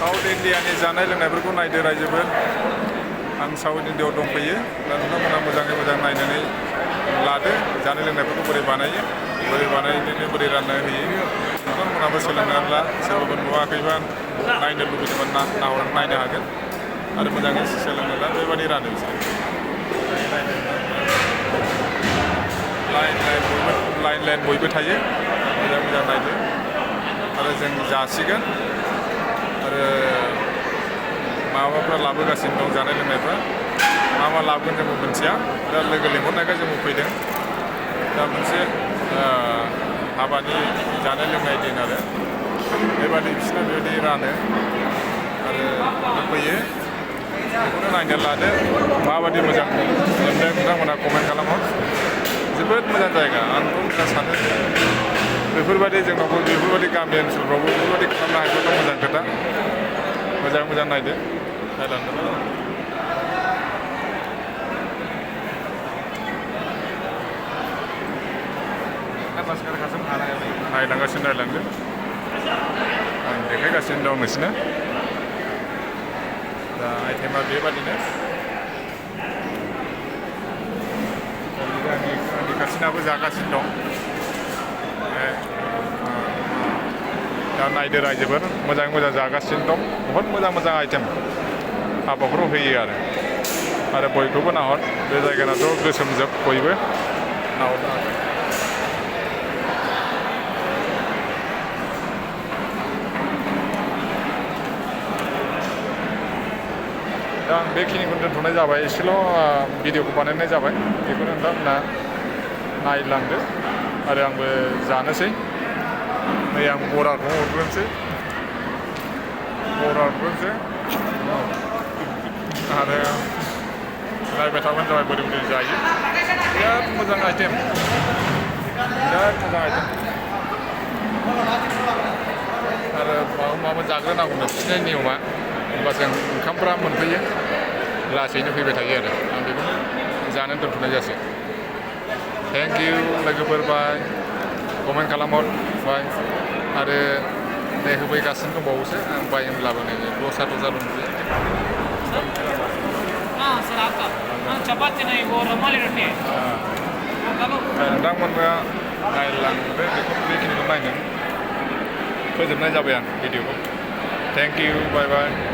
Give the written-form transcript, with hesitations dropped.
south इन्डियानि जानाय लोंनायफोरखौ नायदो रायजोफोर आं साउथ इन्डियायाव दंफैयो दा नोंथांमोना मोजाङै मोजां नायनानै लादो जानाय लोंनायफोरखौ बोरै बानायो बोरै रानना होयो नोंथांमोनाबो सोलोंनानै ला सोरबाफोर नुवाखैबा नायनो लुबैदोंबा नायनो हागोन आरो मोजाङै सोलोंनो ला बेबायदि रानो बिसोर लाइन बयबो थायो मोजां नायदो आरो जों जासिगोन आरो माबाफ्रा लाबोगासिनो दं जानाय लोंनायफ्रा मा लाबोगोन जोंबो मिथिया दा लोगो लेंहरनायखाय जोंबो फैदों दा मोनसे हाबानि जानाय लोंनाय दिन आरो बेबादि बिसोरना बेबायदि रानो आरो फैयो बेखौनो नायनो लादो माबादि मोजां मोनदों नोंथांमोनहा कमेन्ट खालामहर जोबोद मोजां जायगा आंथ' मोजां सानो बेफोरबायदि जोंनावबो बेफोरबायदि गामि ओनसोलफ्रावबो बेफोरबायदि खालामनो हायोब्लाथ' मोजां खोथा मोजां नायदो नायलांगासिनो नायलांदो आं देखायगासिनो दं नोंसोरनो दा आइटेमा बेबादिनो आंनि खाथिनाबो जागासिनो दं दा नायदो रायजोफोर मोजां जागासिनो दं बहुद मोजां आइटेम हाबाफोराव होयो आरो बयखौबो नाहर बे जायगानाथ' गोसोमजोब बयबो नाहरनो हागोन दा आं बेखिनिखौ दोनथ'नाय जाबाय एसेल' भिडिअखौ बानायनाय जाबाय बेखौनो नोंथांमोना नायलांदो आरो आंबो जानोसै नै आं बराखौ हरग्रोनोसै आरो नायबाय थाबानो जाबाय बोरै जायो बिराद मोजां आइटेम आरो माबा जाग्रोनांगौनो बिसोरनि नियमा होमबासो ओंखामफ्रा मोनफैयो लासैनो फैबाय थायो आरो आं बेखौनो जानो दोनथ'नाय जासै थेंक इउ लोगोफोर बाय कमेन्ट खालामहर बाय आरो नै होफैगासिनो दंबावोसो आं बाय होनब्लाबो नै दस्रा दंजोबो नोंथांमोना नायलांदो बेखिनिखौ नायनो फोजोबनाय जाबाय आं भिडिअखौ थेंक इउ बाय बाय